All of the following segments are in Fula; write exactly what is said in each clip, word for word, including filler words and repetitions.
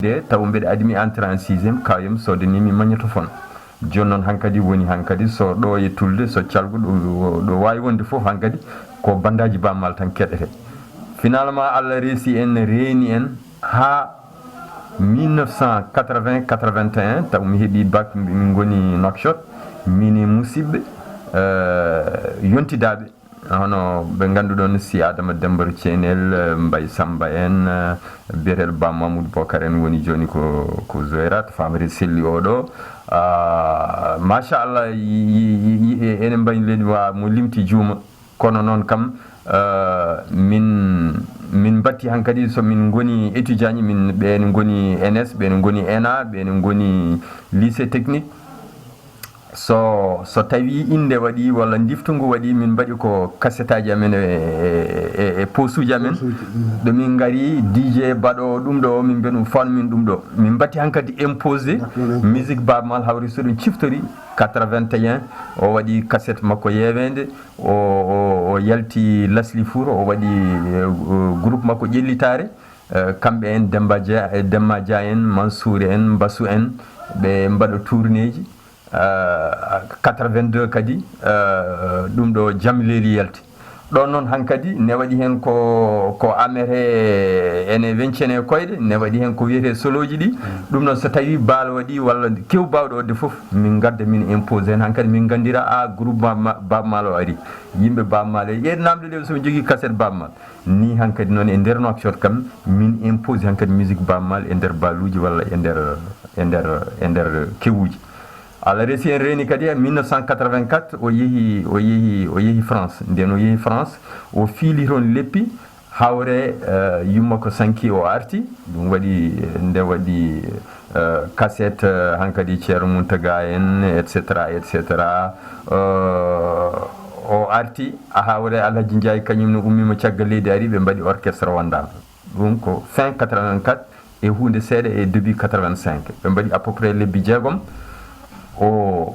nde taw mbeɗa admi entrée en sixième, kawem soodanii mi magnétophone. Jooni noon hankadi woni hankadi so ɗo e tulde, so calgo ɗo, ɗo waawi wonde fof hankadi ko bandaaji Baaba Maal tan keɗetee. Finalement, Allah reesi en, reeni en haa mille neuf cent quatre-vingts quatre-vingt-un, taw mi heɓi bac, min ngoni Nouakchott, min e musidɓe, eh, yontidaaɓe, hono ɓe ngannduɗon si Adama Demba Ceenel, eh, Mbay Samba en, eh, biyeteeɗo Ba Mamoudou Bokar en woni jooni ko, ko Zoyrat, Famari Selli oɗo. Ah, machallah, yi-, yi-, yi-, yi-, enen mbayi leydi wa mo limti juuma. Kono noon kam, eh, min, min mbatti hankadi so min ngoni étudiant ji, min ɓeen ngoni N S, ɓeen ngoni E N A, ɓeen ngoni lycée technique. So, so tawi innde waɗi walla ndiftungu waɗi, min mbaɗi ko kasetaaji amen e, e, e, e posuuji amen. Posuuji, mm. Ɗo min ngari D J baɗoowo ɗum ɗo, min mbiya ɗum fanu min ɗum ɗo. Min mbatti hankadi imposé. D'accord, d'accord. Musique Baaba Maal hawri so ɗum ciftori quatre-vingt-un, o waɗi cassette makko yeeweende, o, o, o yalti Lasli Fuuro, o waɗi, eh, groupe makko Ƴellitaare. Eh, kamɓe en, Demba Dia, eh, Demba Dia en, Mansour en, Mbasu en, ɓe mbaɗa tournéeji. Eh, quatre-vingt-deux kadi, eh, ɗum ɗo Jam Leeli yalti. Ɗon noon hankadi ne waɗi heen ko, ko amete ene weñcene koyɗe, ne waɗi heen ko wiyetee solooji ɗi. Mm. Ɗum noon so tawii baal waɗi walla kew baawɗo waɗde fof, min ngadda min imposé heen hankadi, min nganndira a groupe ma, ma, Baaba Maal o ari. Yimɓe Baaba Maal e, e namde ɗe so ɓe njogii cassette Baaba Maal. Ni hankadi noon e nder Nouakchott kam, min imposé hankadi musique Baaba Maal e nder baaluuji walla e nder, e nder, e nder kewuuji. Allah resi en reeni kadi e mille neuf cent quatre-vingt-quatre, o yehi, o yehi, o yehi France. Nden o yehi France, o fiili toon leppi, hawre, eh, yumma ko sanki o arti. Ɗum waɗi, eh, nde waɗi, eh, cassette, eh, hankadi Ceerno Muntaga en, et cetera, et cetera. Eh, o arti, a hawre Alhaji Ndiaye kañum no ummima caggal leydi ari, ɓe mbaɗi orchestre wondaama. Ɗum ko fin quatre-vingt-quatre e huunde seeɗa e début quatre-vingt-cinq. Ɓe mbaɗi à peu près lebbi jeegom. O,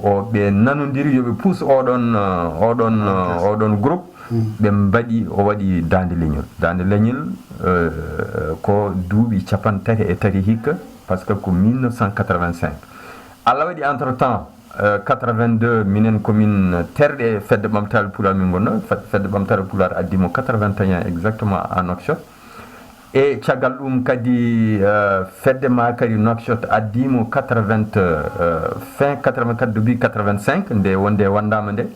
o, ɓe nanondiri yo ɓe puus oɗon, eh, oɗon, eh, orchestre, oɗon groupe. Mm. Ɓe mbaɗi, o waɗi Daande Leñol. Daande Leñol, eh, ko duuɓi capanɗe tati e tati hikka, parce que ko mille neuf cent quatre-vingt-cinq. Allah waɗi entre-temps, eh, quatre-vingt-deux, minen ko min terɗe Fedde Ɓamtaare Pulaar min ngonno. Fed-, Fedde Ɓamtaare Pulaar addi mo quatre-vingt-un exactement à Nouakchott. E caggal ɗum kadi, eh, fedde makari Nouakchott addi mo quatre-vingts, eh, fin quatre-vingt-quatre, début quatre-vingt-cinq, nde wonde wondaama nde.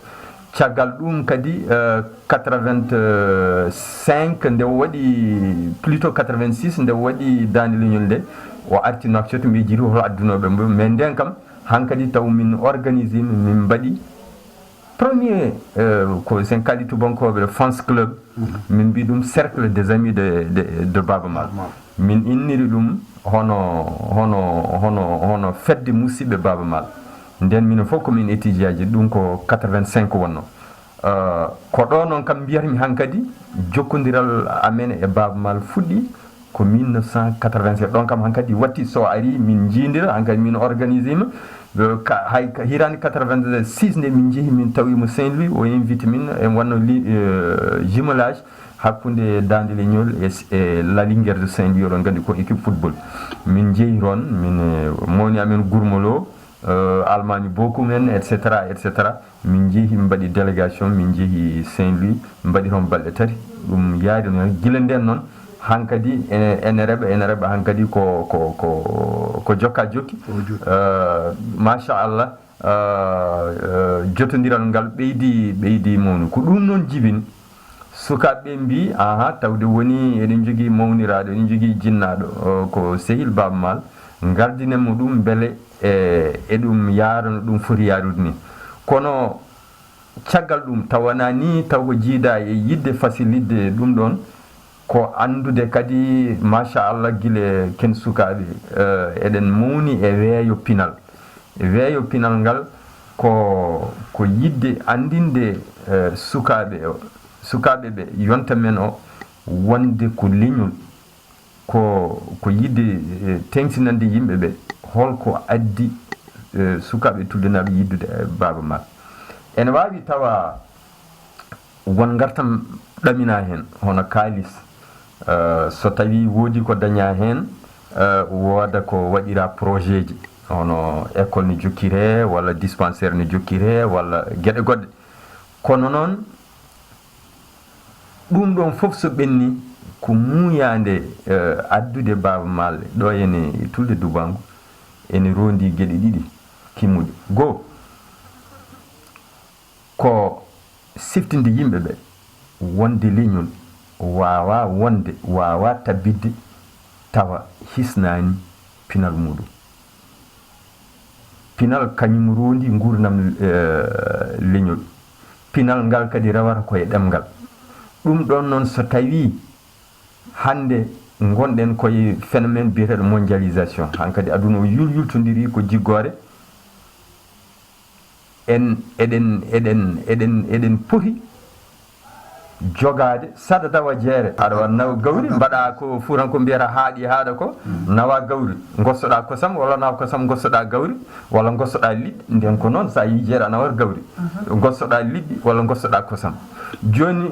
Caggal ɗum kadi, eh, quatre-vingt-cinq, nde o waɗi, plutôt quatre-vingt-six, nde o waɗi Daande Leñol nde, o arti Nouakchott, mbi jiri hol addunooɓe mbo. Mais nden kam, hankadi taw min organisé, min, min mbaɗi premier, eh, ko sen kaali tubankooɓe fans club, mhm, min mbi ɗum Cercle des Amis de, de, de Baaba Maal. Maal. Min inniri ɗum hono, hono, hono, hono fedde musidɓe Baaba Maal. Nden minen fof ko min étudiant ji, ɗum ko quatre-vingt-cinq wonno. Eh, ko ɗo noon kam mbiyatmi hankadi jokkondiral amen e Baaba Maal fuɗɗi ko mille neuf cent quatre-vingt-sept. Ɗon kam hankadi watti so ari min njiidira, hankadi min organisé ma. Eh, ka, hay ka, hitaande quatre-vingt-six nde min njehi min tawi mo Saint-Louis, o invite min, en wanno li-, eh, jumelage hakkunde Daande Leñol e, e La Linguère de Saint-Louis, oɗon nganndi ko équipe football. Min njehi toon, min, eh, mawni amen Gurmolo, eh, Almaami Bokum en, et cetera, et cetera. Min njehi, min mbaɗi délégation, min njehi Saint-Louis, min mbaɗi toon balɗe tati. Ɗum yaari noon, gila nden noon, hankadi ene, ene reɓa, ene reɓa hankadi ko, ko, ko, ko jokka jokki. Ko jokki. Eh, machallah, eh, eh, jotondiral ngal ɓeydi, ɓeydi mawnu. Ko ɗum noon jibini. Sukaaɓe ɓe mbi, aha, tawde woni eɗen njogii mawniraaɗo, eɗen njogii jinnaaɗo, o, ko sehil Baaba Maal, ngardinen mo ɗum mbele e, eɗum yaara no ɗum foti yaarude ni. Kono caggal ɗum, taw wonaa ni, taw ko jiidaa e yiɗde fasilidde ɗum ɗoon, ko anndude kadi, machallah, gila ken sukaaɓe, eh, eɗen mawni e weeyo pinal. Weeyo pinal ngal ko, ko yiɗde anndinde, eh, sukaaɓe o, sukaaɓe ɓe, yonta men o, wonde ko leñol, ko, ko yiɗde, eh, teŋtinande yimɓe ɓe, holko addi, eh, sukaaɓe tuldanaaɓe yiɗdude, eh, Baaba Maal. Ene waawi tawa won ngartam ɗaminaa heen, hono kaalis, eh, so tawii woodi ko dañaa heen, Wooda ko waɗiraa projet ji, hono école no jokkiree, walla dispensaire no jokkiree, walla geɗe goɗɗe. Kono noon, ɗum ɗoon fof so ɓenni, ko muuyaande addude Baaba Maal ɗo ene Tulde Dubaangu, ene roondi geɗe ɗiɗi kimmuɗe. Goo, ko siftinde yimɓe ɓe wonde leñol waawaa wonde, waawaa tabbitde tawa hisnaani pinal muuɗum. Pinal kañum roondi nguurndam leñol. Pinal ngal kadi rewata ko e ɗemngal. Ɗum ɗoon noon, so tawii hannde ngonɗen ko e phénomène biyeteeɗo mondialisation, hankadi aduna o yulyultondirii ko jiggoore, en eɗen eɗen eɗen eɗen poti jogaade saɗa dawa jeere. Aɗa wa nawa gawri, mbaɗa ko fuuranko mbiyata haaɗi haaɗa ko, nawa gawri, ngostoɗa kosam, walla nawa kosam ngostoɗa gawri, walla ngostoɗa liɗɗi. Nden ko noon, sa yi jeere a nawat gawri, ngostoɗa liɗɗi walla ngostoɗa kosam. Jooni,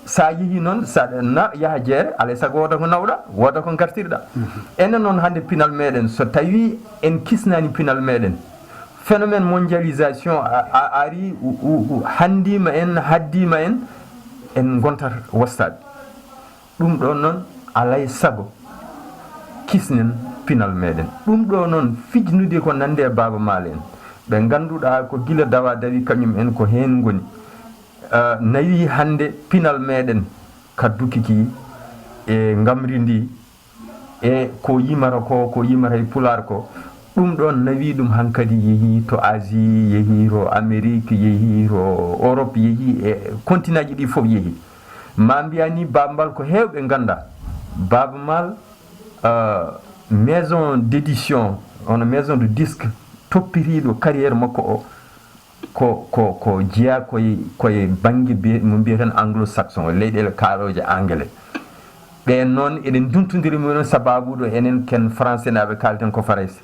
sa yehi noon, sa na yaha jeere, alay sago wooda ko nawɗa, wooda ko ngartirɗa. Enen noon hannde pinal meɗen, so tawi en kisnani pinal meɗen, phénomène mondialisation a, a, ari, u, u, u, handima en, haddima en, en gontat wostade. Ɗum ɗo noon, alay sago kisnen pinal meɗen. Ɗum ɗo noon, fijnude ko nande e Baaba Maal en, ɓe ngannduɗaa ko gila dawa dawi kañum en ko heen ngoni. Ah, nawi hannde pinal meɗen ka dukiki e ngamri ndi, e ko yimata ko, ko yimata e Pulaar ko, ɗum ɗoon nawi ɗum hankadi, yehi to Asie, yehi to Amérique, yehi to Europe, yehi e continent ji ɗi fof yehi. Ma mbiya ni Baaba Maal ko heewɓe ngannda. Baaba Maal, euh, maison d'édition, hono maison de disque toppitiiɗo carrière makko o, ko, ko, ko jeyaa koye, koye bannge biye-, mo mbiyeten anglo-saxon, leyɗeele kaalooje anglais. Ɓeen noon, eɗen nduntondiri mumen sababu ɗo enen ken Faransenaaɓe, kaalten ko Farayse.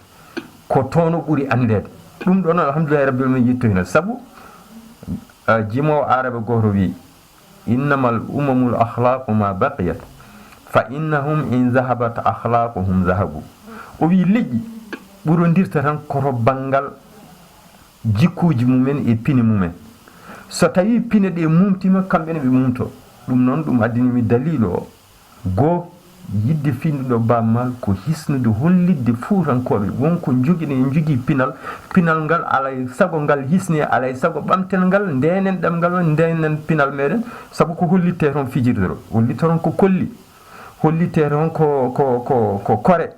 Ko toon o ɓuri anndeede. Ɗum ɗo noon, alhamdulillahi rabbil alamin, yettoyno. Sabu, ah, jimoowo aarabe gooto wii, "Innamal umamul akhlaqu ma baqiyat, fa innahum in zahabat akhlaquhum zahabu." O wii, leƴƴi ɓurondirta tan ko to banngal jikkuuji mumen e pine mumen. So tawii pine ɗe mumtima, kamɓe ne ɓe mumto. Ɗum noon, ɗum addani mi daliilu o. Goo, yiɗde fiynude ɗo Baaba Maal ko hisnude, hollitde Fuutankooɓe won ko njogino, en njogii pinal. Pinal ngal, alay sago ngal hisnee, alay sago ɓamten ngal, ndeenen ɗemngal, ndeenen pinal meɗen, sabu ko hollittee toon fijirde ɗo, hollittee toon ko kolli, hollittee toon ko, ko, ko, ko kore,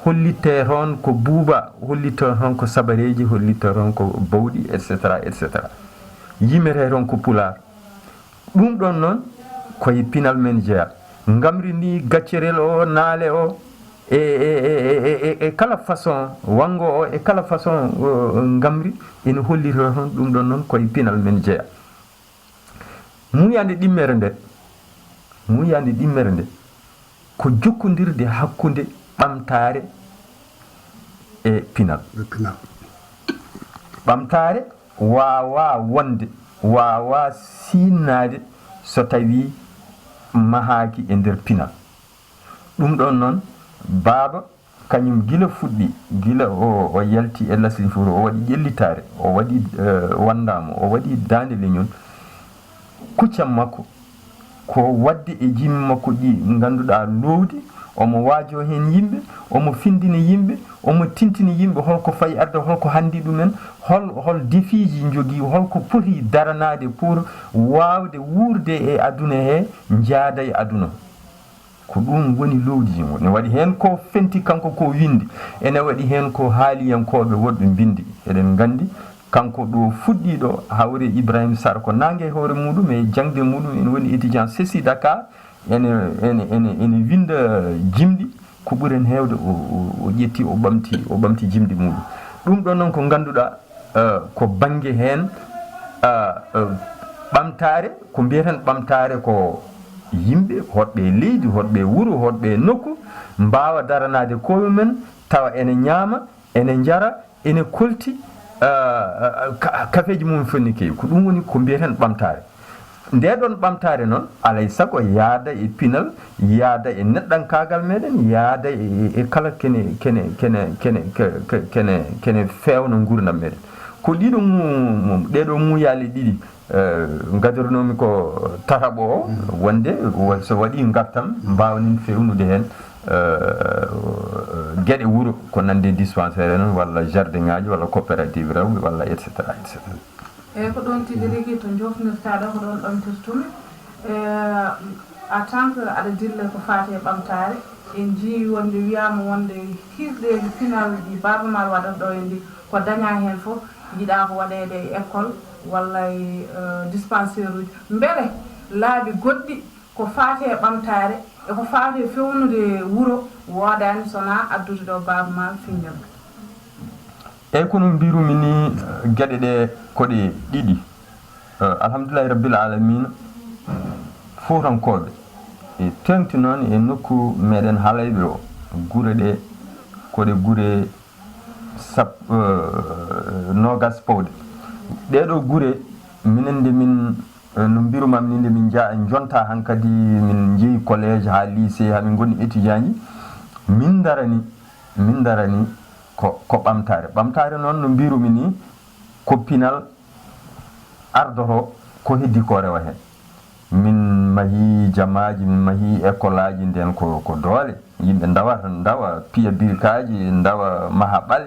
hollittee toon ko buuba, hollittee toon ko sabareeji, hollittee toon ko bawɗi, et cetera, et cetera. Yimetee toon ko Pulaar. Ɗum ɗoon noon, ko e pinal men jeyaa. Ngamri ndi, gaccerel o, naale o, e, e, e, e, e, e kala façon, wanngo o, e kala façon, o, ngamri, ene hollirta toon, ɗum ɗoon noon, ko e pinal men jeyaa. Muuyaande ɗimmere nde, muuyaande ɗimmere nde, ko jokkondirde hakkunde ɓamtaare e pinal. E pinal. Ɓamtaare waawaa wonde, waawaa sinnaade so tawii mahaaki e nder pinal. Ɗum ɗoon noon, Baaba, kañum gila fuɗɗi, gila o, o yalti e Leslie Faure, o waɗi ƴellitaare, o waɗi, eh, wanndaama, o waɗi daande leñol. Kuccam makko ko waɗde e jimi makko ɗi ngannduɗaa loowdi, omo waajoo heen yimɓe, omo findina yimɓe, omo tintina yimɓe hol ko fayi arde, hol ko handi ɗumen, hol, hol defiiji njogii, hol ko poti daranaade pour waawde wuurde e aduna he, njaada e aduna. Ko ɗum woni loowdi. Ne waɗi heen ko fenti kanko ko winndi, ene waɗi heen ko haaliyankooɓe woɗɓe mbinndi. Eɗen nganndi kanko ɗo fuɗɗiiɗo hawre Ibrahima Sarr ko naange e hoore muɗum e jaŋde muɗum, ene woni étudiant CECI Dakar, ene, ene, ene, ene winnda jimɗi ko ɓuri heen heewde o, o, o ƴetti, o ɓamti, o ɓamti jimɗi muɗum. Ɗum ɗo noon ko ngannduɗaa, eh, ko bannge heen, eh, eh, ɓamtaare, ko mbiyeten ɓamtaare ko yimɓe, hoɗɓe e leydi, hoɗɓe e wuro, hoɗɓe e nokku, mbaawa daranaade koye mumen, tawa ene ñaama, ene njara, ene kolti, eh, eh, ka-, kafeeji mum fof ne keewi. Ko ɗum woni ko mbiyeten ɓamtaare. Nde ɗon ɓamtaare noon, alay sago yaada e pinal, yaada e neɗɗankaagal meɗen, yaada e, e, e kala kene, kene, kene, kene, ke-, ke-, kene, kene feewna nguurndam meɗen. Ko ɗiɗo mu-, mu-, ɗeɗo muuyaali ɗiɗi, eh, ngadirnoomi ko tataɓo o, wonde wa-, so waɗi ngartam, mbaawen fewnude heen, eh, geɗe wuro, ko nande dispensaire noon, walla jardin ŋaaji, walla coopérative rewɓe, walla et cetera, et cetera. Eeyi, ko ɗoon tigi rigi to njofnirtaa ɗo, ko ɗoon ɗomtirtumi. E, en tant que aɗa dilla ko faati e ɓamtaare, en njiyii wonde wiyaama wonde hirɗeeli pinal ɗi Baaba Maal waɗata ɗo e ndi, ko dañaa heen fof, yiɗaa ko waɗeede e école walla e, e, dispensaire uji. Mbele laabi goɗɗi ko faati e ɓamtaare e ko faati e fewnude wuro woodaani so wonaa addude ɗo Baaba Maal Finnjom? Eeyi, kono mbirumi ni, geɗe ɗe ko ɗe ɗiɗi. Eh, alhamdulillahi rabbil alamina, Fuutankooɓe e teeŋti noon e nokku meɗen Halayɓe o, gure ɗe ko ɗe gure sap-, eh, noogas pawɗe. Ɗeɗo gure, minen nde min, eh, no mbirumam ni, nde min nja-, njonta hankadi, min njehi collège haa lycée, haa min ngoni étudiant ji, min darani, min darani ko, ko ɓamtaare. Ɓamtaare noon, no mbirumi ni, ko pinal ardoto, ko heddi ko rewa heen. Min mahi jamaaji, min mahi école aji, nden ko, ko doole. Yimɓe ndawa, ndawa piya birkaaji, ndawa maha ɓale,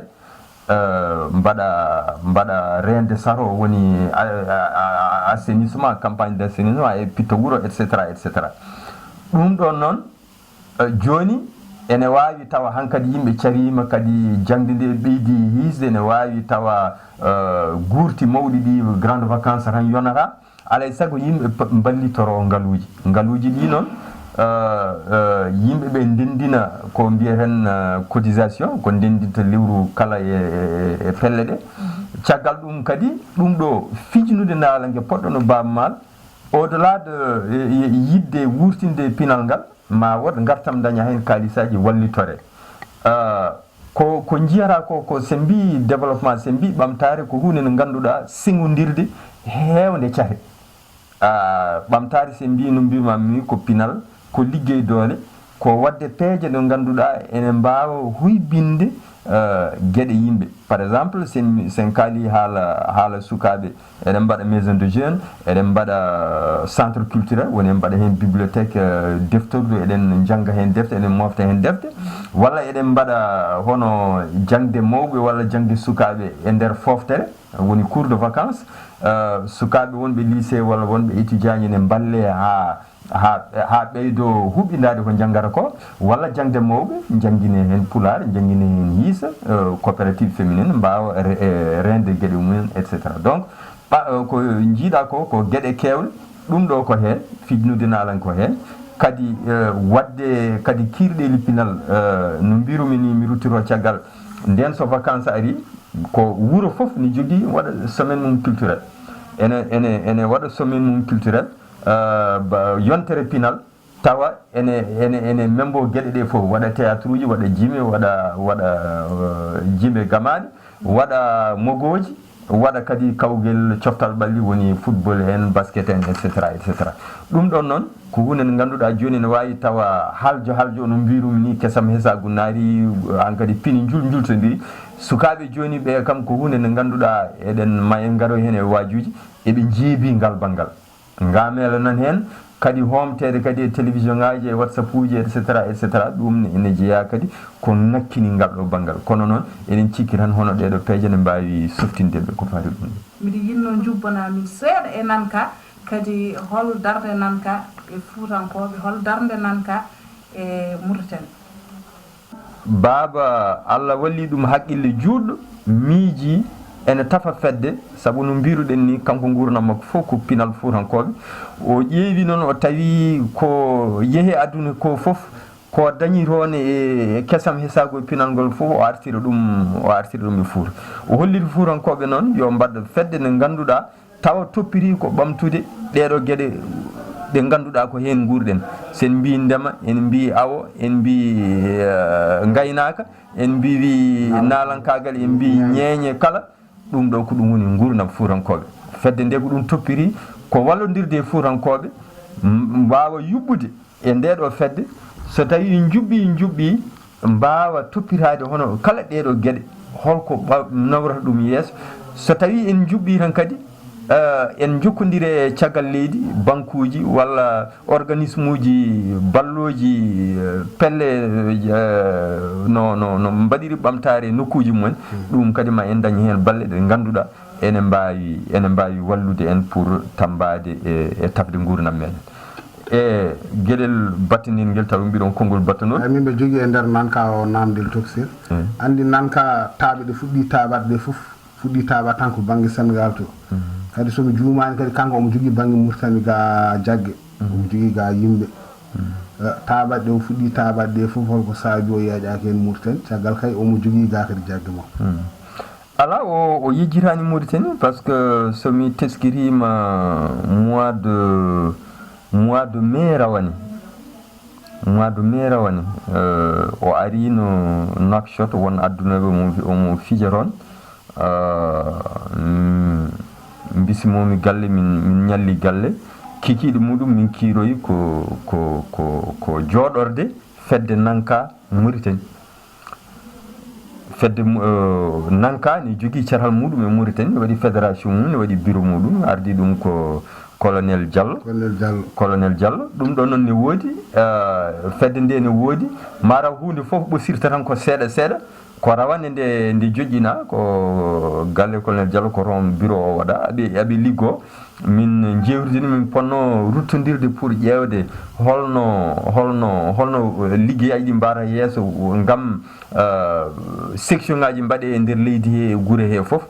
eh, mbaɗa, mbaɗa reende saro, woni a-, a-, a-, assainissement, campagne d'assainissement e pitta wuro, et cetera, et cetera. Ɗum ɗon noon, eh, jooni ene waawi tawa hankadi yimɓe cariima, kadi jaŋde nde ɓeydi hiisde, ene waawi tawa, eh, guurti mawɗi ɗi, grande vacances tan yonata. Alay sago yimɓe p-, mballitoro ngaluuji. Ngaluuji ɗi noon, eh, eh, yimɓe ɓe ndenndina ko mbiyeten, eh, cotisation, ko ndenndinta lewru kala e, e, e pelle ɗe. Caggal ɗum kadi, ɗum ɗo fijnude naalanke poɗɗo no Baaba Maal, au-delà de, e, e, yiɗde wuurtinde pinal ngal, ma wood ngartam daña heen kaalisaaji wallitore. Eh, ko, ko njiyata ko, ko se mbi développement, se mbi ɓamtaare, ko huunde nde ngannduɗaa siŋondirde heewnde cate. Ah, ɓamtaare, se mbi no mbirmami ko pinal, ko liggey doole, ko waɗde peeje ɗe ngannduɗaa ene mbaawa huybinde, eh, geɗe yimɓe. Par exemple, sen, sen kaali haala, haala sukaaɓe, eɗen mbaɗa maison de jeunes, eɗen mbaɗa centre culturel, woni en mbaɗa heen bibliothèque, eh, deftordu, eɗen njannga heen defte, eɗen mofta heen defte, walla eɗen mbaɗa hono jaŋde mawɓe walla jaŋde sukaaɓe e nder fooftere, woni cours de vacances, eh, sukaaɓe wonɓe lycée walla wonɓe étudiant ji ne mballe haa, haa, haa ɓeydo huɓindaade ko njanngata ko, walla jaŋde mawɓe, njanngine heen pulaar, njanngine heen hiisa, eh, coopérative féminine mbaawa re-, eh, reende geɗe mumen, et cetera. Donc, ɓa-, eh, ko njiiɗa ko, ko geɗe keewɗe, ɗum ɗo ko heen, fijnude naalan ko heen, kadi, eh, waɗde kadi kiirɗeeli pinal, eh, no mbirumi ni, mi ruttiro caggal, ndeen so vacances ari, ko wuro fof ne jogii waɗa semaine mum culturel. Ene, ene, ene waɗa semaine mum culturel, eh, ba-, yontere pinal, tawa ene, ene, ene membo geɗe ɗe fof, waɗa théâtre uji, waɗa jime, waɗa, waɗa, eh, jime gamaaɗe, waɗa mogooji, waɗa kadi kawgel coftal ɓalli, woni football en, basket en, et cetera, et cetera. Ɗum ɗon noon, ko huunde nde ngannduɗaa jooni ne waawi tawa haljo haljo, no mbirumi ni, kesam hesaagu naari, aan kadi pini njul njultondiri. Sukaaɓe jooni ɓe kam, ko huunde nde ngannduɗaa eɗen ma en ngaro heen e waajuuji, eɓe njeebi ngal banngal. Ngamela nan heen, kadi hoomteede kadi e télévision ŋaaji, e WhatsApp uji, et cetera, et cetera. Ɗum ne ene jeyaa kadi ko ŋakkini ngal ɗo banngal. Kono noon, eɗen cikki tan hono ɗeɗo peeje ne mbaawi softinde ɓe ko faati ɗum. Miɗo yiɗno njubbana min seeɗa e nan ka, kadi hol darnde nan ka e Fuutankooɓe, hol darnde nan ka e Mauritanie? Baaba, Allah walli ɗum haqqille juutɗo, miiji ene tafa fedde, sabu no mbiruɗen ni, kanko nguurndam makko fof ko pinal Fuutankooɓe. O ƴeewi noon, o tawi ko yehi aduna ko fof, ko dañi toon e kesam hesaagu e pinal ngol fof, o artira ɗum, o artira ɗum e Fuuta. O holliri Fuutankooɓe noon yo mbaɗ fedde nde ngannduɗaa, tawa toppiti ko ɓamtude ɗeɗo geɗe ɗe ngannduɗaa ko heen nguurɗen. So en mbii ndema, en mbii awo, en mbii, eh, ngaynaaka, en mbii naalankaagal, en mbii ñeeñe kala. Ɗum ɗo ko ɗum woni nguurndam Fuutankooɓe. Fedde nde ko ɗum toppiti, ko wallondirde e Fuutankooɓe, m-, mbaawa yuɓɓude e ndee ɗoo fedde, so tawii njuɓɓii, njuɓɓii, mbaawa toppitaade hono kala ɗee ɗoo geɗe, holko ɓa-, nawrata ɗum yeeso. So tawii en njuɓɓii tan kadi, eh, en njokkondire e caggal leydi, bankuuji walla organismuuji ballooji, eh, pelle, eh, no, no, no mbaɗiri ɓamtaare e nokkuuji mumen, ɗum kadi ma en dañ heen balle ɗe ngannduɗaa ene mbaawi, ene mbaawi wallude en pour tammbaade e, e tafde nguurndam meɗen. E geɗel battindiɗel ngel, tawi mbiɗon konngol battanol. Eyi, min mbe jogii e nder Nanka o naamndel, Tafsir. Eyi. Anndi Nanka taaɓe ɗe fuɗɗii taaɓaade ɗe fof, fuɗɗii taaɓaade tan ko bannge Senegaal to. Kadi so mi juumaani kadi kanko omo jogii bannge Muritani ga jagge. Omo jogii ga yimɓe. Eh, taaɓaade ɗe o fuɗɗii taaɓaade ɗe fof, holko saabi o yeeƴaaki heen Muritani? Caggal kay omo jogii ga kadi jagge makko. Alaa, o, o yejjitaani Mauritanie, par ce que so mi teskitiima, mois de, mois de mai rawani, mois de mai rawani, euh, o ariino Nouakchott, won addunooɓe mo, omo fija toon. Euh, mm, mbisimoomi galle, min, min ñalli galle. Kikiiɗe muɗum min kiiroyi ko, ko, ko, ko jooɗorde fedde Nanka Mauritanie. Fedde mu-, eh, Nanka ne jogii catal muɗum e Mauritanie, ne waɗi fédération mum, ne waɗi bureau muɗum, ardii ɗum ko Colonel Diallo. Colonel Diallo. Colonel Diallo. Ɗum ɗon noon ne woodi, eh, fedde nde ne woodi, mara huunde fof ɓosirta tan ko seeɗa seeɗa, ko rawande nde, nde joƴƴina, ko galle Colonel Diallo, ko toon bureau o waɗa, aɓe, aɓe liggo. Min njeewtidini, min ponno ruttondirde pour ƴeewde holno, holno, holno liggeyaaji ɗi mbaara yeeso ngam, eh, section ngaaji mbaɗe e nder leydi he, e gure he fof.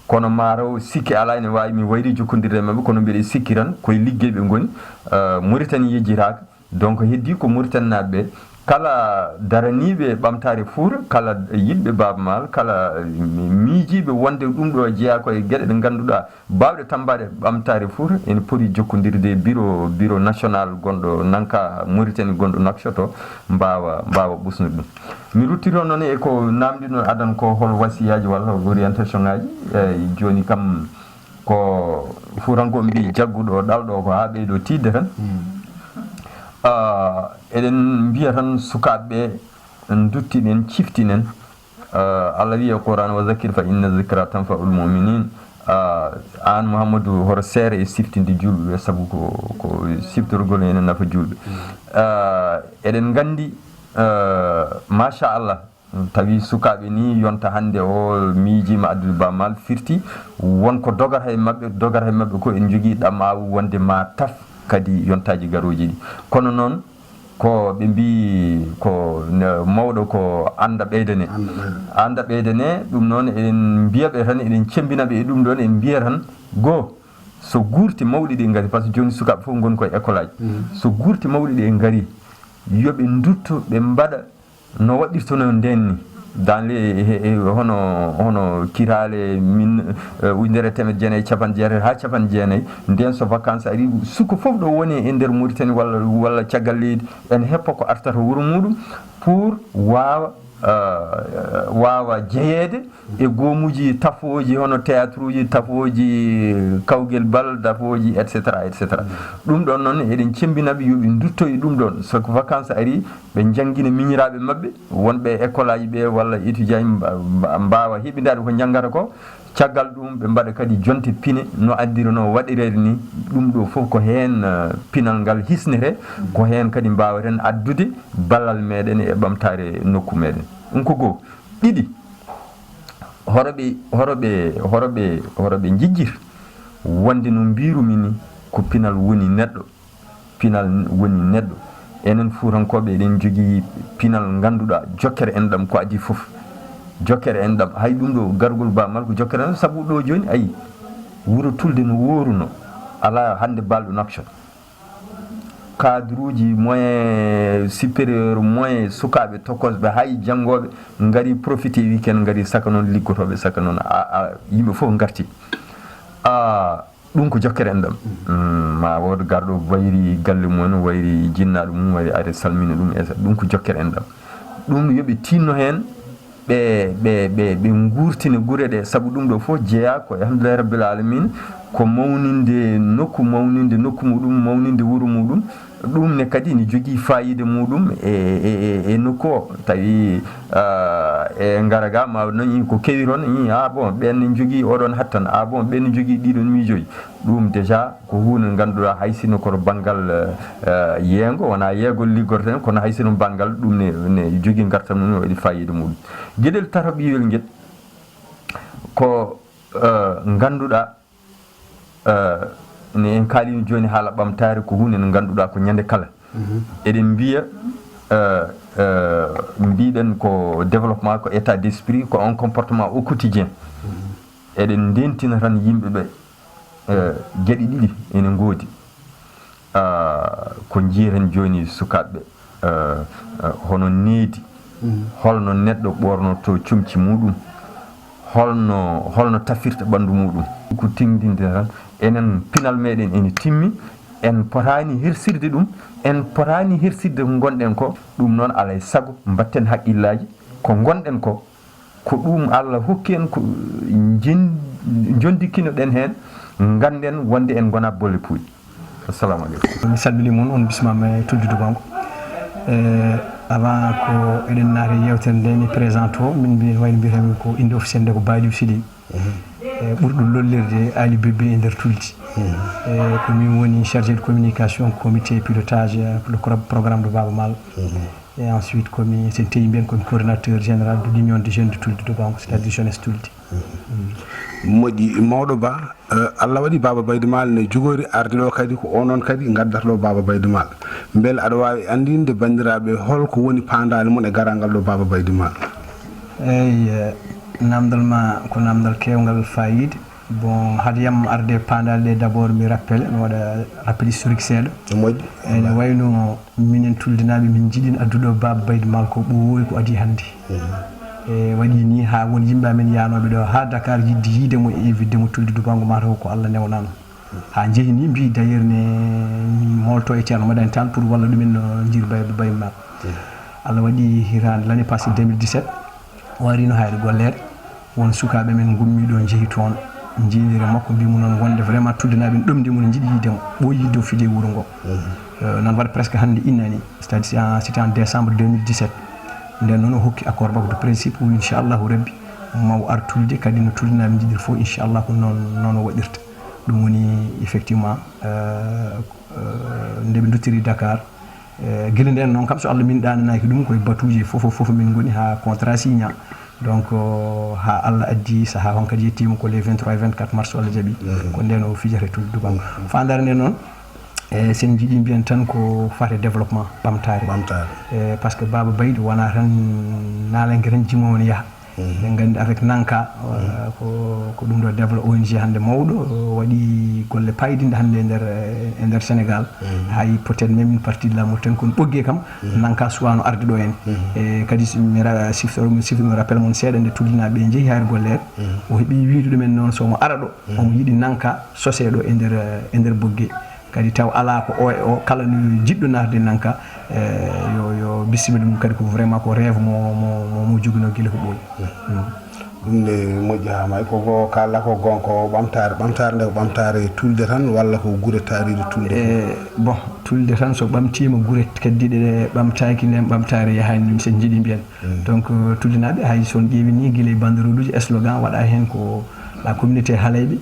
Kono mataw sikki alaa, ene waawi mi wayri jokkondirde e maɓɓe, kono mbiɗa sikki tan koye liggey ɓe ngoni. Eh, Mauritanie yejjitaaka. Donc, heddii ko Mauritanie naaɓe ɓe, kala daraniiɓe ɓamtaare Fuuta, kala yiɗɓe Baaba Maal, kala mi-, miijiiɓe wonde ɗum ɗo jeyaa ko e geɗe ɗe ngannduɗaa baawɗe tammbaade ɓamtaare Fuuta, ene poti jokkondirde e bureau, bureau national gonɗo Nanka Mauritanie, gonɗo Nouakchott o, mbaawa, mbaawa ɓusnude ɗum. Mi ruttito noon e ko naamndiɗon adan ko hol wasiyaaji walla orientation ngaaji, eyi, jooni kam, ko Fuutankooɓe mbiyi jagguɗo ɗalɗo ko haa ɓeydo tiiɗde tan. Ah, eɗen mbiya tan sukaaɓe ɓe, nduttinen, ciftinen. Ah, Allah wiyi e Qur'an, "Wa zakkir fa inna zikra tanfa'ul mu'minin." Ah, aan Muhammadu, hoto seere e siftinde juulɓe ɓe, sabu ko, ko siftorgol ene nafa juulɓe. Ah, eɗen nganndi, ah, machallah, tawi sukaaɓe ni yonta hannde o miijiima addude Baaba Maal, firti won ko dogata e maɓɓe, dogata e maɓɓe ko en njogii ɗamaawu wonde ma taf kadi yontaaji garooji ɗi. Kono noon ko ɓe mbii ko ne-, mawɗo ko annda ɓeyda ne. Annda ɓeyda. Annda ɓeyda ne, ɗum noon eɗen mbiya ɓe tan, eɗen cemmbina ɓe e ɗum ɗoon, en mbiya tan goo, so guurti mawɗi ɗi ngari, par ce que jooni sukaaɓe fof ngoni koye école aji. Mhm. So guurti mawɗi ɗi ngari, yo ɓe ndutto, ɓe mbaɗa no waɗirtonoo ndeen ni, dans les, he, he, hono, hono kiraale min, eh, ujunere e teemedde jeenayi e capanɗe jeetati haa capanɗe jeenayi, ndeen so vacances ari, suka fof ɗo woni e nder Mauritanie walla, walla caggal leydi, ene heppa ko artata wuro muɗum pour waawa, eh, waawa jeyeede e goomuuji tafooji hono théâtre uji, tafooji kawgel bal, tafooji, et cetera, et cetera. Ɗum ɗoon noon, eɗen cemmbina ɓe yo ɓe ndutto e ɗum ɗoon. So ko vacances ari, ɓe njanngina miñiraaɓe maɓɓe wonɓe e école aji ɓe walla étudiant mba-, mba-, mbaawa heɓindaade ko njanngata ko. Caggal ɗum, ɓe mbaɗa kadi jonte pine no addirnoo waɗireede ni. Ɗum ɗo fof ko heen, eh, pinal ngal hisnete, ko heen kadi mbaawaten addude ballal meɗen e ɓamtaare nokku meɗen. Ɗum ko goo. Ɗiɗi, horoɓe, horoɓe, horoɓe, horoɓe njejjir wonde no mbiirumi ni, ko pinal woni neɗɗo. Pinal woni neɗɗo. Enen Fuutankooɓe, eɗen njogii pinal ngannduɗaa, jokkere enɗam ko adii fof. Jokkere enɗam, hay ɗum ɗo gargol Baaba Maal ko jokkere enɗam, sabu ɗo jooni, ayi, wuro Tulde no wooruno, alaa hannde baalɗo Nouakchott. Cadre uji moyen supérieur, moyen sukaaɓe tokosɓe, hay janngooɓe ngari profité weekend, ngari saka noon liggotooɓe, saka noon a, a, yimɓe fof ngarti. A, Ɗum ko jokkere enɗam. Mm, ma wood garɗo wayri galle mum, wayri jinnaaɗo mum, wayri ari salmina ɗum, et cetera. Ɗum ko jokkere enɗam. Ɗum yo ɓe tinno heen, ɓe ɓe ɓe ɓe nguurtina gure ɗe, sabu ɗum ɗo fof jeyaa ko, alhamdulillahi rabbil alamin, ko mawninde nokku, mawninde nokku muɗum, mawninde wuro muɗum. Ɗum ne kadi ne jogii faayiida muɗum e e e e nokku o. Tawi ah, e ngara ga ma noon ko kewi toon, i ah bon, ɓen ne jogii oɗon hattan, ah bon, ɓen ne jogii ɗiɗon miijooji. Ɗum déjà ko huunde nde ngannduɗaa, hay sinno kono banngal eh, yeeyngo, wonaa yeeygol liggorten, kono hay sinno banngal ɗum ne ne jogii ngartam mum, waɗi faayiida muɗum. Geɗel tataɓiwel ngel ko eh, ngannduɗaa eh, ne en kaalino jooni haala ɓamtaare, ko huunde nde ngannduɗaa ko ñande kala eɗen mbiya eh, eh, mbiɗen ko développement, ko état d'esprit, ko un comportement au quotidien. Eɗen ndentina tan yimɓe ɓe eh, geɗe ɗiɗi ene ngoodi. Ah, ko njiyaten jooni sukaaɓe eh, eh, hono needi, holno neɗɗo ɓoornoto comci muɗum, holno holno tafirta ɓanndu muɗum. Ko tindinde tan, enen pinal meɗen ene timmi, en potaani hersirde ɗum, en potaani hersirde ko ngonɗen ko. Ɗum noon, alaa e sago mbatten haqqillaaji ko ngonɗen ko. Ko ɗum Allah hokki en, ko njen- njondikkinoɗen heen, ngannden wonde en ngonaa bolle puuɗi. Assalamu aleykum. Mi salmini mon, on bismama e Tulde Dubango. E avant ko eɗen naati e yewtere nde, mi présente o, min mbi- wayno mbiyatami ko innde officiel nde ko Baliou Sidey. E ɓurɗo lollirde Ali Bébé e nder Tulde. E ko min woni chargé de communication comité pilotage pour le cro- programme de Baaba Maal. Et ensuite, komi, sen tawi mbiyen komi coordinateur général de l'Union des jeunes de Tulde Dubango, c'est-à-dire jeunesse Tulde. Moƴƴi, mawɗo Ba. Eh, Allah waɗi Baaba Baydi Maal ne jogori arde ɗo kadi, ko o noon kadi ngaddata ɗo Baaba Baydi Maal. Mbele aɗa waawi anndinde banndiraaɓe hol ko woni paandaale mon e garal ngal ɗo Baaba Baydi Maal? Eyi, eh, namdal ma ko namdal keewngal faayiida. Bon, hade yam arde paandaale ɗe, d'abord mi rappel, mi waɗa rappel historique seeɗa. Moƴƴi. Ene wayno minen Tuldinaaɓe, min njiɗin addude o Baaba Baydi Maal ko ɓooyi ko adii hannde. E waɗi nii haa won yimɓe amen yahnooɓe ɗo haa Dakar yiɗde yiide mo e invitde mo Tulde Dubango, mataw ko Allah newnano. Haa njehi nii mbii d'ailleurs ne moolto e Ceerno Madani Tall pour walla ɗumen no njir Baaba Baydi Maal. Allah waɗi hitaande, l'année passée deux mille dix-sept, o arino Haayre Golleere. Won sukaaɓe men ngummi ɗo, njehi toon, njiidi e makko, mbii mo noon wonde vraiment Tuldinaaɓe ne ɗomndi mo, ne njiɗi yiide mo, ɓooyi yiɗde o fide e wuro ngo. Eh, noon waɗi presque hannde innani, c'est-à-dire c'est en, c'était en décembre deux mille dix-sept. Nden noon o hokki accord makko de principe, o wi inchallahu rabbi ma o ar Tulde, kadi no Tuldinaaɓe njiɗiri fof inchallah ko noon, noon o waɗirta. Ɗum woni effectivement eh, eh, nde ɓe ndottiri Dakar. Eh, gila nden noon kam, so Allah min ɗaananaaki ɗum, koye batuuji fof fof min ngoni haa contrat signa. Donc haa Allah addi sahaa on kadi yettiima ko les vingt-trois et vingt-quatre mars, so Allah jaɓi, ko nden o fijata e Tulde Dubango. Faandaare nde noon, e sen njiɗi mbiyen tan ko fate développement, ɓamtaare. Ɓamtaare. E parce que Baaba Baydi wonaa tan naalanke tan jimo woni yaha. Eɗen nganndi avec Nanka, eh, ko ko ɗum ɗo développe, O N G hannde mawɗo, eh, waɗi golle paydinɗe hannde e nder eh, e nder Sénégal. Hay peut-être même une partie de la Mauritanie, kono ɓoggee kam Nanka suwaano arde ɗo en. E kadi si mi ra- siftori mi siftori mi rappel mon seeɗa, nde Tuldinaaɓe ɓe njehi Haayre Golleere, o heɓi wiyde ɗumen noon so omo ara ɗo, omo yiɗi Nanka sosee ɗo e nder eh, e nder ɓoggee. Kadi taw alaa ko o e o kala no jiɗɗo naatde Nanka, eh, yo yo bissimilla ɗum, kadi ko vraiment ko rêve mo mo mo mo joginoo gila ko ɓooyi. Ɗum ne moƴƴi haa maayi. Ko ko kaalɗaa ko goonga, ko ɓamtaare, ɓamtaare nde ko ɓamtaare Tulde tan walla ko gure taariiɗe Tulde fof? Eh, bon, Tulde tan so ɓamtiima, gure keddiiɗe ɗe ɓamtaaki nden, ɓamtaare yahaani ɗum, so en njiɗi mbiyen. Donc Tuldinaaɓe, hay so on ƴeewi nii gila e banderoluuji, slogan waɗaa heen ko la communauté Halayɓe,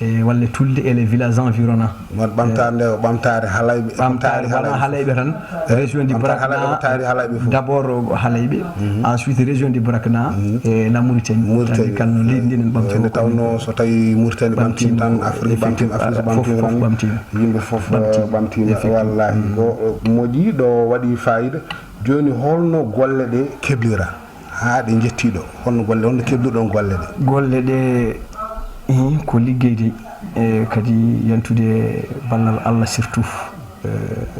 e walla Tulde et les villages environnants. Ɓamtaare nde ko ɓamtaare Halayɓe. Ɓamtaare wonaa Halayɓe tan, région du Brakna, d'abord Halayɓe, ensuite région du Brakna e la Mauritanie. Mauritanie. Kala no leydi ndi enen ɓamtiima. Nde tawnoo so tawii Mauritanie ɓamtiima tan, Afrique ɓamtiima, Afrique ɓamtiima tan, yimɓe fof ɓamtiima. Wallaahi, ko moƴƴi ɗo, waɗi faayiida. Jooni, holno golle ɗe keblira haa ɗe njettii ɗo? Holno golle, holno keblirɗon golle ɗe? Golle ɗe, ihin, ko liggeyde e kadi yantude ballal Allah surtout. Eh,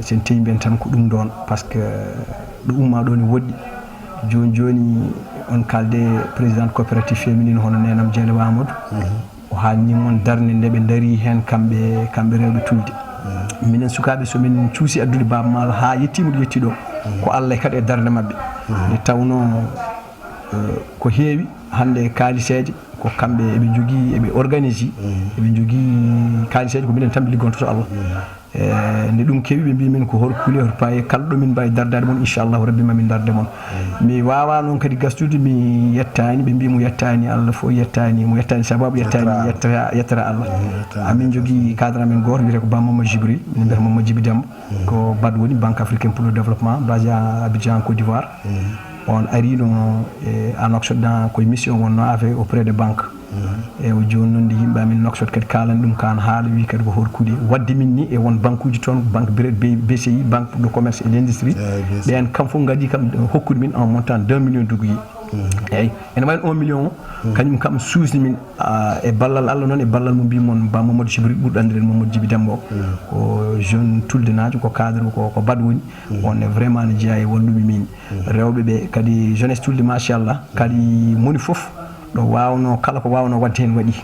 so en tawi mbiyen tan ko ɗum ɗoon, par ce que ɗo ummaa ɗoo ne woɗɗi. Jooni jooni, on kaalde président coopérative féminine hono neenam Dieynaba Amadou. O haalni mon darnde nde ɓe ndarii heen kamɓe, kamɓe rewɓe Tulde. Minen sukaaɓe, so min cuusii addude Baaba Maal haa yettiima ɗo yettii ɗo, ko Allah kadi e darnde maɓɓe. Nde tawnoo Ko heewi hannde kaaliseeje, ko kamɓe eɓe njogii, eɓe organisi, eɓe njogii kaaliseeje, ko minen tan ɓe liggontoto Allah. E nde ɗum kewi, ɓe mbii min ko hol kuule, hol paye, kala ɗo min mbaawi dardaade mon, inchallahu rabbi ma min darde mon. Mi waawaa noon kadi gastude mi yettaani, ɓe mbii mo yettaani Allah fof, yettaani mo, yettaani sababu, yettaani yettata, yettata Allah. Amin njogii cadre amen gooto, wiyetee ko Ba Mamadou Jibril, min mbiyata Mamadou Jibi Demba. Ko bad woni Banque Africaine pour le Développement, basé à Abidjan, Côte d'Ivoire. On ariino e, à Nouakchott dans koye mission wonnoo avec auprès de banque. E o jooni noon nde yimɓe amin Nouakchott kadi kaalani ɗum kaan haala, wi kadi ko hol kuule. Wadde min ni e won banque uji toon, banque B C I, Banque de Commerce et l'Industrie. Ɓeen kam fof ngadii kam hokkude min un montant deux millions d'ouguyés. Eyyi, ene wayi no un million o, kañum kam suusni min, ah, e ballal Allah noon, e ballal mo mbii mon Ba Mamadou Jibril, ɓurɗo anndireede Mamadou Jibi Demba o. Ko jeune tuldenaajo, ko cadre, ko, ko bad woni. On ne vraiment ne jeyaa e walluɓe min. Rewɓe ɓe kadi, jeunesse tulde, machallah, kadi moni fof ɗo waawnoo, kala ko waawnoo waɗde heen waɗi.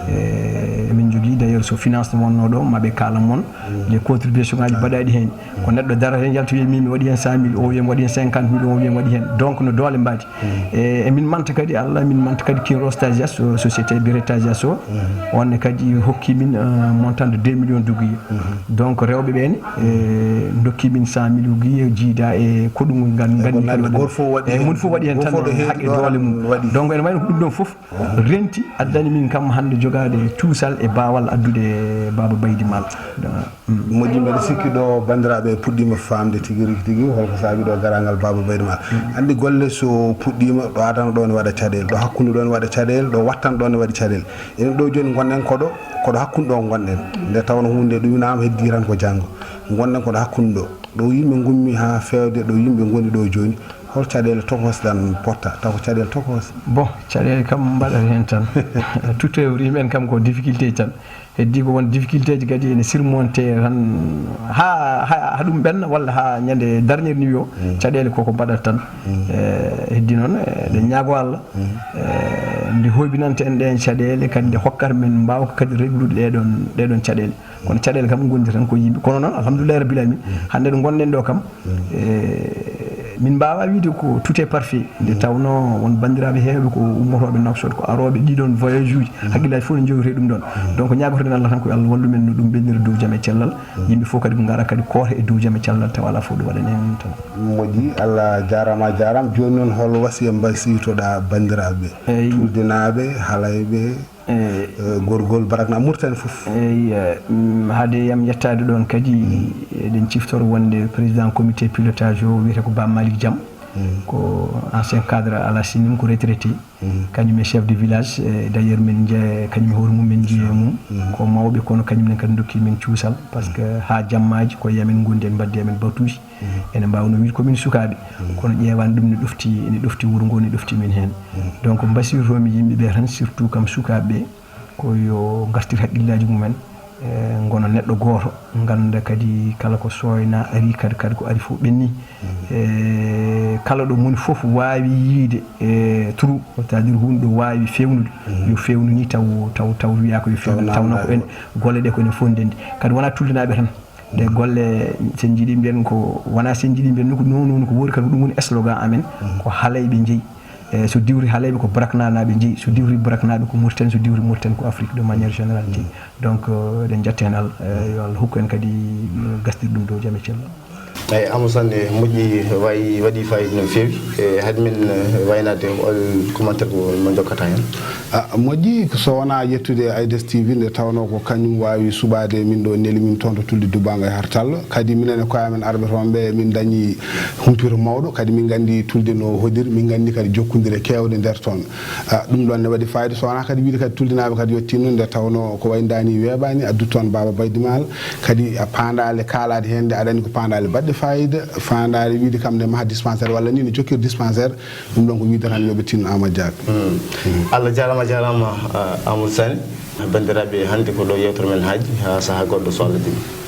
E, emin njogii d'ailleurs, so finance wonnoo ɗo, maɓe kaalan mon les contributions ngaaji mbaɗaaɗi heen. Ko neɗɗo darata heen, yalta wiya min mi waɗi heen cent mille, o wiya mi waɗi heen cinquante mille, o wiya mi waɗi heen. Donc no doole mbaadi. E, emin manta kadi Allah, min manta kadi Kinross Tagias, so-, société Biré Tagias o. On ne kadi hokki min, euh, montant de deux millions d'ouguyés. Donc rewɓe ɓe ne, e, ndokki min cent mille ouguyés, jiida e koɗungol ngal, nganndi kadi waɗi. Gooto fof waɗi heen, moni fof waɗi heen tan haqqe doole mum. Donc ene wayi no ko ɗum ɗoon fof renti, addani min kam hannde jogaade cuusal e baawal addude Baaba Baydi Maal. Moƴƴi, mbeɗa sikki ɗo banndiraaɓe puɗɗiima faamde tigi rigi tigi holko saabi ɗo garaangal Baaba Baydi Maal. Anndi golle so puɗɗiima, ɗo adana ɗo ne waɗa caɗeele, ɗo hakkunde ɗo ne waɗa caɗeele, ɗo wattana ɗo ne waɗa caɗeele. Enen ɗo jooni ngonɗen koɗo, koɗo hakkunde ɗo ngonɗen. Nde tawnoo huunde ɗuminaama, heddii tan ko janngo. Ngonɗen koɗo hakkunde ɗo. Ɗo yimɓe ngummi haa feewde, ɗo yimɓe ngoni ɗo jooni. Hol caɗeele tokosɗan potta, taw ko caɗeele tokos? Bon, caɗeele kam mbaɗat heen tan. Tout œuvre yimɓe en kam ko difficulté tan. Heddii ko won difficulté ji kadi ene surmonté tan haa, haa, haa ɗum ɓenna walla haa ñande dernier niveau. Caɗeele koko mbaɗat tan. E, heddii noon, e, eɗen ñaago Allah. E, nde hoybinanta en ɗeen caɗeele, kadi nde hokkata min mbaawka kadi reglude ɗee ɗoon, ɗee ɗoon caɗeele. Kono caɗeele kam ngondi tan ko yimɓe. Kono noon, alhamdulillahi rabbil alamin, hannde ɗo ngonɗen ɗo kam, e, min mbaawaa wiide ko tout est parfait. Nde tawnoo won banndiraaɓe heewɓe ko ummotooɓe Nouakchott, ko arooɓe ɗii ɗoon voyage uji, hakkillaaji fof ne njowitee ɗum ɗoon. Donc ñaagotoɗen Allah tan ko Allah wallu men no ɗum ɓennira dow jam e cellal. Yimɓe fof kadi ko ngara kadi koota e dow jam e cellal, tawa alaa fof ɗum waɗani en tan. Moƴƴi, Allah jaaraama, a jaaraama. Jooni noon hol wasiya mbasiytoɗaa banndiraaɓe, tuldenaaɓe, halayɓe, e, gorgol Barakna Mauritanie fof? Eyi, e, mm, haade yam yettaade ɗoon kadi, eɗen ciftoro wonde président comité pilotage o wiyetee ko Ba Malick Diam, ko ancien cadre à la CENIM, ko retraité. Kañum e chef de village, e, d'ailleurs min nje-, kañum e hoore mum min njeyi e mum. Ko mawɓe, kono kañum en kadi ndokki min cuusal, parce que haa jammaaji ko e amen ngondi, en mbaddi amen batuuji. Ene mbaawno wiide ko min sukaaɓe, kono ƴeewaani ɗum ne ɗofti, ene ɗofti wuro ngo, ne ɗofti min heen. Donc mbasiyotoomi yimɓe ɓe tan, surtout kam sukaaɓe ɓe, ko yo ngartir hakkillaaji mumen, e, ngona neɗɗo gooto, ngannda kadi kala ko sooynaa ari kadi, kadi ko ari fof ɓenni. E, kala ɗo moni fof waawi yiyde, e, trou, c'est-à-dire huunde ɗo waawi feewnude, yo feewnu ni taw, taw, taw wiyaa ko yo feewnu, taw tawnoo ko ene, golle ɗe ko ene fof ndenndi. Kadi wonaa tuldanaaɓe tan. Ɗe golle, so en njiɗii mbiyen ko, wonaa so en njiɗii mbiyen ni ko non, non ko woori, kadi ko ɗum woni slogan amen, ko halayɓe njeyi. E, so diwri halayɓe ko Baraknanaaɓe njeyi, so diwri Baraknaaɓe ko Mauritanie, so diwri Mauritanie ko Afrique de manière générale jeyi. Donc, euh, eɗen njatta heen Allah, e, yo Allah hokku en kadi, mm, gastirde ɗum dow jam e cellal. Eyi, Amadou Sane, moƴƴi, wayi, waɗi fayida no feewi. E, hade min, e, waynaade, hol commentaire mo, mo njokkata heen? A, moƴƴi, so wonaa yettude Aïdes T V, nde tawnoo ko kañum waawi suɓaade min ɗo, neli min toon to Tulli Dubaanga e Hartal. Kadi minen e koye amen arɓe toon ɓe, min ndañi humpito mawɗo. Kadi min nganndi Tulde no hoɗiri, min nganndi kadi jokkondire keewɗe nder toon. A, ɗum ɗoon ne waɗi fayida, so wonaa kadi wiyde kadi tuldanaaɓe kadi yo tinno, nde tawnoo ko wayi ndaa ni weeɓaani, addu toon Baaba Baydi Maal, kadi a paandaale kaalaade heen, nde aɗa anndi ko paandaale baɗɗe fayida, faandaare wiyde kam nde maha dispensaire walla ni no jokkiri dispensaire, ɗum ɗoon ko wiyde tan yo ɓe tinno Amadou Diack. Mm. Allah jaaraama, jaaraama, a, Amadou Sane. Banndiraaɓe, hannde ko ɗo yeewtere men haaji, haa sahaa goɗɗo so Allah jaɓi.